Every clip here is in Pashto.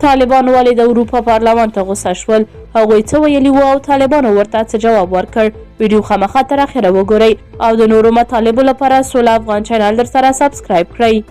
طالبان ولې د اروپا پارلمان ته غوسه شول؟ هغوی څه ویلي وو او طالبانو ورته څه جواب ورکړ؟ ویډیو خامخا تر اخره وګورئ او د نورو مطالبو لپاره سوله افغان چینل درسره سبسکرایب کړئ.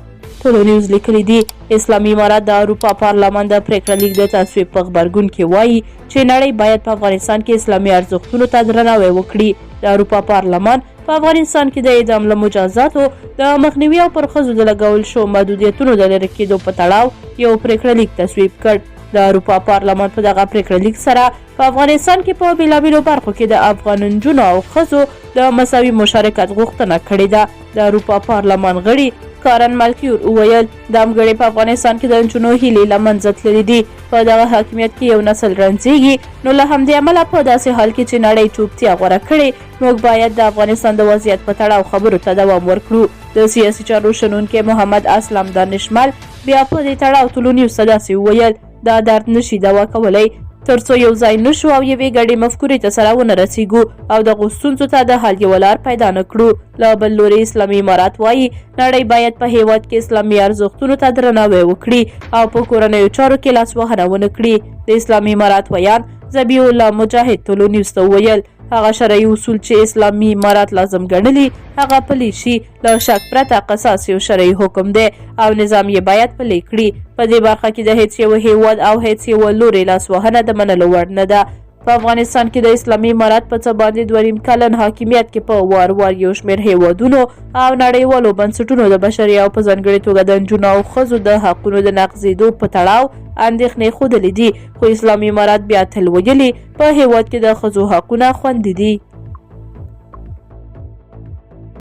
طلوع نیوز لیکلي دي، اسلامي امارت د اروپا پارلمان د پرېکړه لیک د تصویب په غبرګون کې وايي چې نړۍ باید په افغانستان کې اسلامي ارزښتونو ته درناوی وکړي. د اروپا پارلمان په افغانستان کې د اعدام له مجازاتو د مخنیوي او پر ښځو د لګول شوو محدودیتونو د لرې کېدو په تړاو یو پرېکړه لیک تصویب کړ. د اروپا پارلمان په دغه پرېکړه لیک سره په افغانستان کې په بېلابېلو برخو کې د افغان نجونو او ښځو د مساوي مشارکت غوښتنه کړې ده. د اروپا پارلمان غړي کارن ملکیور وویل، دمګړی په افغانستان کې د نجونو هیلې له منځه تللې دي. په دغه حاکمیت کې یو نسل رنځیږي، نو له همدې امله په داسې حال کې چې نړۍ چوپتیا غوره کړې، موږ باید د افغانستان د وضعیت په تړاو خبرو ته دوام ورکړو. د سیاسي چارو شنونکی محمد اسلم دانشمل بیا په دې تړاو طلوع نیوز ته داسې وویل، دا درد نه شي دوا کولی، تر څو یو ځای نه شو او یوې ګډې مفکورې ته سره ونه رسیږو او دغو ستونزو ته د حل یوه لار پیدا نه کړو. له بل لوري اسلامي امارات وايي، نړۍ باید په هېواد کې اسلامي ارزښتونو ته درناوی وکړي او په کورنیو چارو کې لاسوهنه ونه کړي. د اسلامي امارات ویاند ذبیح الله مجاهد طلوع نیوز ته وویل، هغه شرعي اصول چې اسلامي امارت لازم ګڼلي هغه پلي شي، له شک پرته قصاص یو شرعي حکم دی او نظام یې باید پلی کړي. په دې برخه کې د هیڅ یوه هیواد او هیڅ یوه لوري لاسوهنه د منلو وړ نه ده. په افغانستان کې د اسلامي امارت په څه باندې 2.5 کلن حاکمیت کې په وار وار یو شمېر هیوادونو او نړیوالو بنسټونو د بشري او په ځانګړې توګه د نجونو او ښځو د حقونو د نقضېدو په تړاو اندېښنې ښودلې دي، خو اسلامي امارت بیا تل ویلي په هیواد کې د ښځو حقونه خوندي دي.